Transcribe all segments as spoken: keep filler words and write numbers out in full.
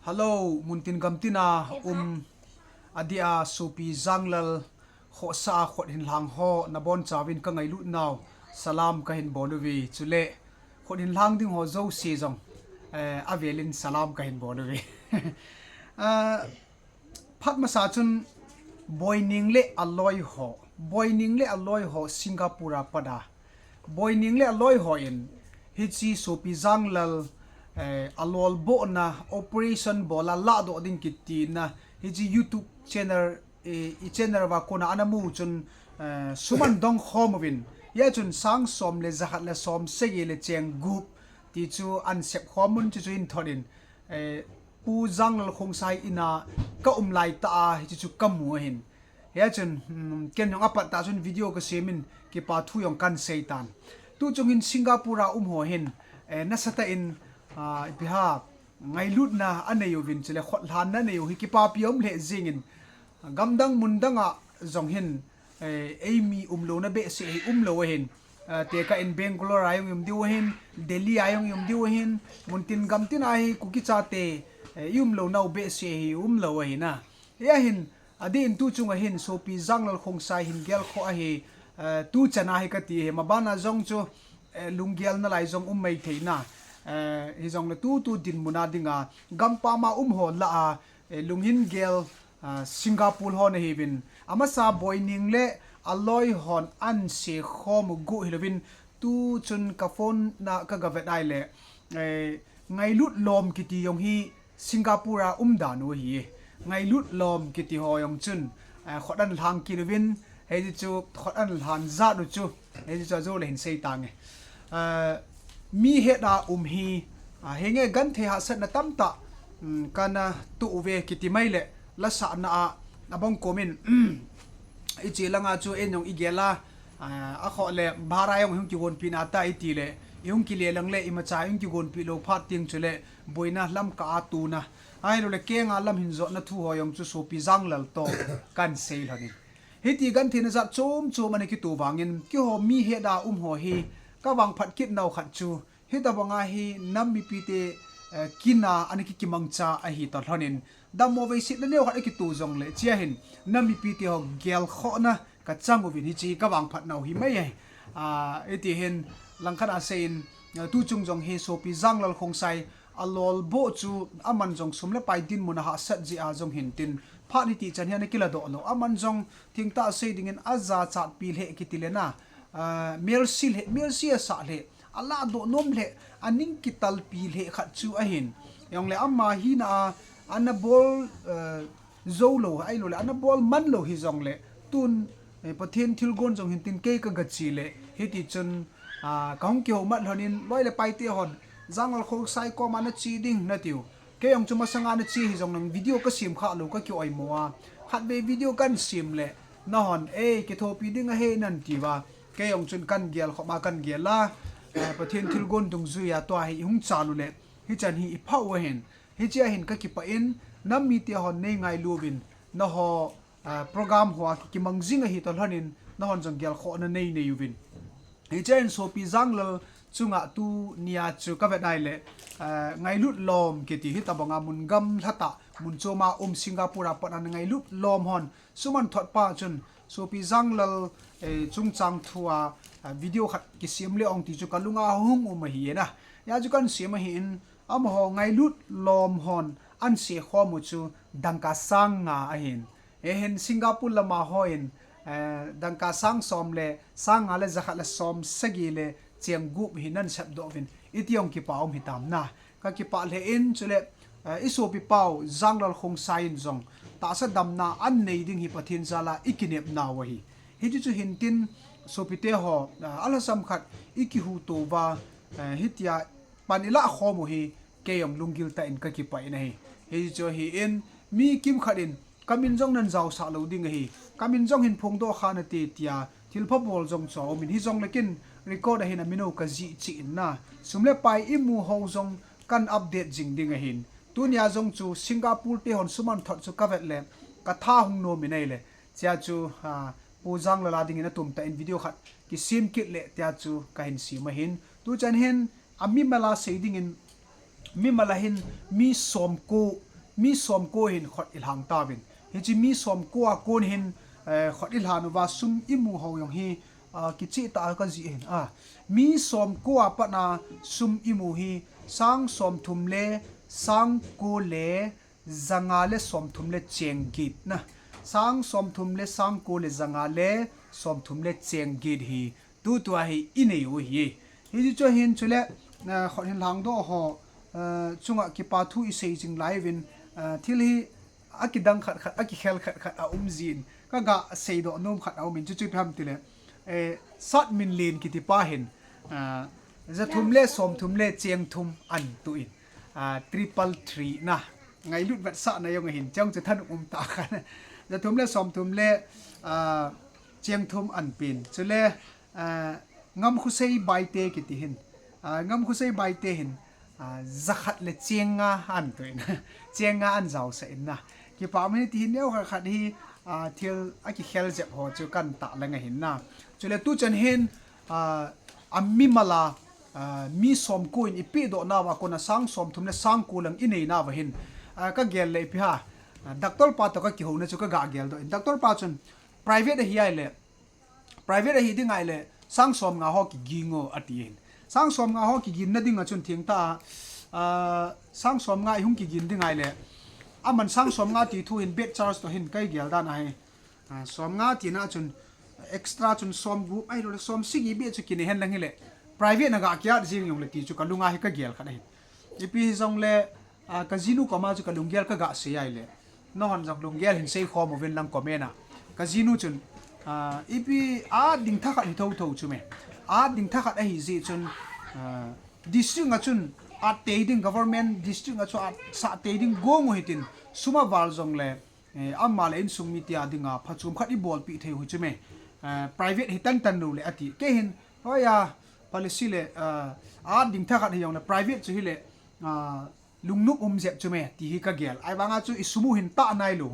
Hello, muntin gamtina um adia sopi Janglal khosa a khut hin lhang ho nabon chauvin ka ngailut nau salam ka hin bol uve, chule khut hin lhang ding ho jouse jong eh, avelin salam ka hin bol uve. Ah, phat masa chun Boining le aloi ho, Boining le aloi ho Singapore a pat a, Boining le aloi ho in hichi sopi Janglal eh, alol bohna operation bola ladoh ding kitina hichi YouTube channel eh, i channel va kona ana mu chun eh, suman dong khom uvin. Hia chun sang som le jakhat le som sagi le cheng gup ti chu an sep khom un chu chu in thot in eh, Pu Janglal Khongsai ina ka um lai ta a hichi chu ka mu ahin. Hia chun hmm, ken jong apat ta chun video ka sem in kipa thu jong kan sei tan. Tu chung in Singapore a um ho hin eh, nasatah in ah, ipi ha ngailutna anei uvin chule khotlhanna anei u hi kipapi um le jingin gamdang mundang a jong hin eh, eimi umlouna behseh hi umlou ahin. Ah, tekah in Bangalore a jong um diu ahin, Delhi a jong um diu ahin, muntin gamtin a hi Kuki chate eh, i umlouna u behseh hi umlou ahin a. Hia hin adeh in tu chung a hin sopi Janglal Khongsai hin gel kho ahi. Eh, tu chan a hi kati hi mabana jong chu eh, lunggel nalai jong um mai theina eh, hijongle tu tu dinmun a dinga gampam a um ho lah a eh, lunghin gel ah, Singapore ho nahiuvin amasa Boining le aloi hon an se khom u gu hilouvin tu chun ka phone na ka ga vet ai le eh, ngailut lom kiti jong hi Singapore a um dan u hi ngailut lom kiti ho jong chun eh, khut an lhang kit uvin hei chu khut an lhan jat u chu hei chu ajo le hin sei tange. Eh, mi heda um hi ah, henge genthei hahsatna tamtah um, kana tu uve kiti mai le lasahna a abang komin ichi langa chu en jong i gel a ah, akhoh le bhara jong hung kigonpi na ta iti le i hung kile lang le imacha hung kigonpi lou phat ting chule boina lam ka a tuna ahilou le kenga lam hin jotna thu ho jong chu sopi Janglal to kan sei lhonin. Hiti gentheina jat chom chom ana kitu vangin kiho mi heda um ho hi ka vangphat kit nau khat chu hitabanga hi nam mipite eh, kina ana kikimangcha ahi ta lhonin dammo veisetna neo khat akitu jongle chia hin nam mipite ho gel khohna ka chang uvin hichi ka vangphat nau hi mai ahi. Ah, iti hin langkhat a seiyin eh, tu chung jong hi sopi Janglal Khongsai alol boh chu aman jong sum le pai dinmun a hahsat jeh a jong hin tin phat hiti chan hi ana kiladoh lou aman jong thingtah sei dingin aja chatpi le kiti le na ah, melsi le melsi asah le aladoh nom le aning kitalpi le khat chu ahin. Jongle ama hina a ana bol eh, jou lou ahilou le ana bol man lou hijongle tun eh, Pathen thilgon jong hin tin kei ka gachi le hiti chun ah, ka hung kihoumat lhonin loi le paite hon Janglal Khongsai koma nache ding natiu. Kei jong chu masanga nache hijongleng video ka sem kha lou ka kioimo a khatvei video kan sem le nahon ei kithopi ding ahi nan tiuva kei jong chun kan gel khop a kan gel a eh, Pathen thilgon dungjuia tua hi hung chan u le hichan hi ipha u ahin. Hichea hin ka kipah in nam mite hon nei ngailu uvin naho ah, program hoa ki, kimang jing ahi ta lhonin nahon jong gel khohna nei nei uvin. Hichea hin sopi Janglal chunga tunia chu ka vet ai le ah, ngailut lom kiti hitabanga mun gamlhatah mun choma um Singapore a pat ana ngailut lom hon suman thot pa chun sopi Janglal eh, chungchang thua ah, video khat kisem le ong ti chu ka lunga hung um ahi na. Hia chu kan sem ahin amaho ngailut lom hon an se khom u chu dangka sang nga ahin. Ehin Singapore lama hon eh, dangka sang som le sang nga le jakhat le som sagi le cheng gup hi nan sepdoh uvin iti ong kipa um hitam na. Ka kipah le in chule eh, i sopi pau Janglal Khongsai in jong tahsa damna an nei ding hi Pathen jala i kinep nau ahi. Hiti chu hin tin sopite ho ah, alhasam khat i kihuto uva eh, hitia pan ilah khom u hi kei jong lunggil tah in ka kipah in ahi. Hiti chu hi in mi kimkhat in ka min jong nan jaosah lou ding ahi. Ka min jong hin phongdoh kha nate tia thilpha bol jong chu aumin hijongle ken record a hin a min u ka jih cheh in na. Sum le pai i mu ho jong kan update jing ding ahin. Tunia jong chu Singapore te hon suman thot chu ka vet le ka tha hung nom in ahile. Chia chu ah, Pu Janglal a dingin atum tah in video khat kisem kit le tia chu ka hin sem ahin. Tuchan hin a mimal a sei dingin Mimal a hin mi somko, mi somko hin khut i lhang tauvin. Hiche mi somko a kon hin, eh, khut i lhan uva sum i mu ho jong hi, ah, kicheh tah a ka jih hin. Ah, mi somko a pat a sum i mu hi sang somthum le sang ko le ja nga le somthum le cheng get na. Sang somthum le sang ko le ja nga le somthum le cheng get hi tutua hi i nei u ahi. Hichu hin chule, ah, khut hin lhang doh ho, ah, chunga kipa thu i sei jing lai uvin, ah, thil hi a kidang khat khat, a kikhel khat khat a um jin. Ka ga sei doh nom khat a um in, chuchu ipi ham tile, eh, Sat Min Lin kiti pa hin, ah, ja thum le somthum le cheng thum an tu in, ah, triple three na. Ngailut vetsahna jong ahin, chang chu thanop um tah khat. Ja thum le somthum le, ah, cheng thum an pen. Chule, ah, Ngamkhosei Baite kiti hin. Ah, Ngamkhosei Baite hin, ah, ja khat le cheng nga an tu in. Cheng nga an jaosah in na. Kipa um e ti hin neo khat khat hi, ah, thil a kikhel jep ho chu kan tah leng ahin na. Chule tuchan hin, ah, a mimal a, ah, mi somko in i pehdoh nauva kona sang somthum le sang ko lang i nei nauva hin, ah, ka gel le ipi ham. Ah, doctor pa toh ka kihouna chu ka ga gel doh in. Doctor pa chun private ahi ahile, private ahi ding ahile, sang somnga ho kigin o ati hin. Sang somnga ho kiginna dinga chun thengtah a, ah, sang somnga i hung kigin ding ahile, aman sang somnga ti thu hin bed charge toh hin ka gel dan ahi. Ah, somnga tina chun extra chun somgup ahilou le somsagi beh chu kinei hen lang hile, private na ga kiat jing jong le ti chu ka lunga hi ka gel khat ahi. Ipi hijongle, ah, ka jinu koma chu ka lunggel ka ga sei ahile, nahon jong lunggel hin sei khom uvin lang comment a. Ka jinu chun, ah, ipi a ding thakhat hi thotho chu me. A ding thakhat ahi jeh chun, ah, district a chun at tei ding, government district a chu at sah tei ding gong u hitin, sum a val jongle, eh, ama le insung mite a dinga phachom khat i bolpeh thei u hi chu me. Eh, private hi tantan lou le ati. Kei hin, hoiya, policy le, ah, a ding thakhat hi jongle private chu hile, ah, lungnop um jep chu me, ti hi ka gel. Ahivanga chu i sum u hin tah nailou.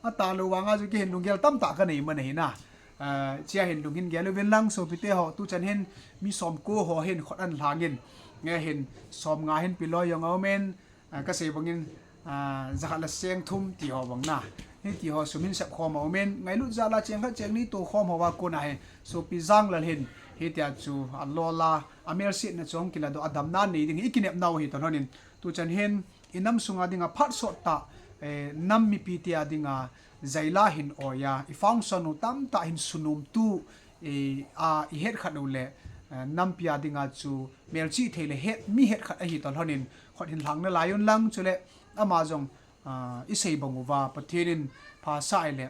A tah lou vanga chu kei hin lunggel tamtah ka nei man ahi na. Ah, chia hin lung hin gel uvin lang sopite ho, tuchan hin mi somko ho hin khut an lhang in. Nge hin somnga hin piloi jong a um in, ah, ka sei bangin, ah, ja khat le cheng thum ti ho bang na. Hiti ho sum hin sep khom a um in, ngailut jal a cheng khat cheng ni to khom ho a kona hi, sopi Janglal hin, hitia chu a lol a, a melsetna chu hung kiladoh a, damna nei ding hi i kinep nau hi toh lhon in, tuchan hin, i nam sunga dinga phat sot tah, eh, nam mipite a dinga jaila hin oi a, i function u tamtah hin sunom tu, eh, a, i het khat u le, eh, nampi a dinga chu melchih thei le het, mi het khat ahi toh lhon in, khut hin lhang nalai un lang chule, ama jong, ah, i sei bang uva, Pathen in phasah ahile,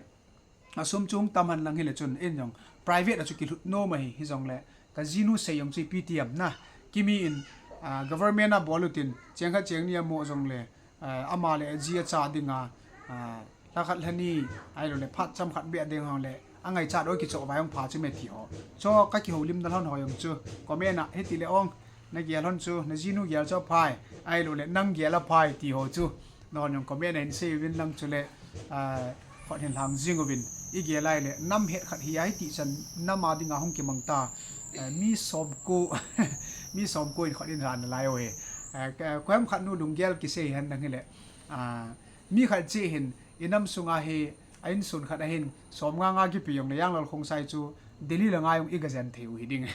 a sum chu hung tam hen lang hile chun, in jong private a chu kilhut nom ahi, hijongle, ka jinu sei jong chu ipi ti ham na. Kimi in, ah, government a bol utin, cheng khat cheng ni a mo jongle, ah, ama le a ji a cha dinga, ah, lha khat lha ni, ahilou le phat chomkhat beh ding hong le, a ngaichat u kichoh vai hung pha chu me ti ho. Chu ka kihoulimna lhon ho jong chu, comment a, hiti le ong, na gel lhon chu, na jinu gel chu aphai, ahilou le nang gel aphai ti ho chu. Nahon jong comment a hin sei uvin lang chule, ah, khut hin lhang jing uvin. I gel ahile, nam het khat hi a hiti chan nam a dinga hung kimang ta, eh, mi somko, mi somko in khut in ran nalai u hi. Eh, ka, koiham khat nu lunggel kisei hen lang hile, ah, mi khat cheh hin, i nam sunga hi, a insung khat a hin, somnga nga kipe jongle Janglal Khongsai chu Delhi langa jong i ga jen thei u hi ding.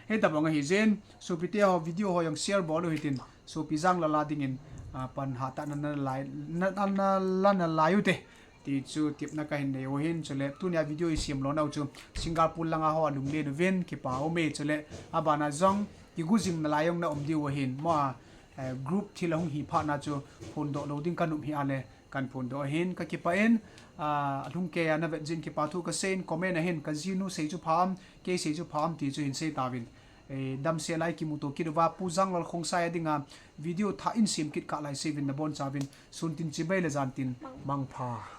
Hitabang ahi jeh in, sopite ho video ho jong share bol u hitin, sopi Janglal a dingin, ah, pan hatah na, na lai, na, na, na la nalai u te. Ti chu tepna ka hin nei u hin, chule tunia video i sem lona u chu Singapore langa ho a lunglen uvin, kipa um e, chule abana jong kigu jing nalai jong na um diu ahin, mo a, eh, group thil a hung hi phat na chu phondoh lou ding ka nop hi a le, kan phondoh ahin, ka kipah in, ah, alhung keiya na vet jeh in kipa thu ka sei in, comment a hin, ka jinu sei chu pha am, kei sei chu pha am ti chu hin sei tauvin. Eh, damsel a i kimuto kit uva, Pu Janglal Khongsai a dinga video thah in sem kit kah lai sei uvin nabonchauvin, sun tin chibai le jan tin mangpha.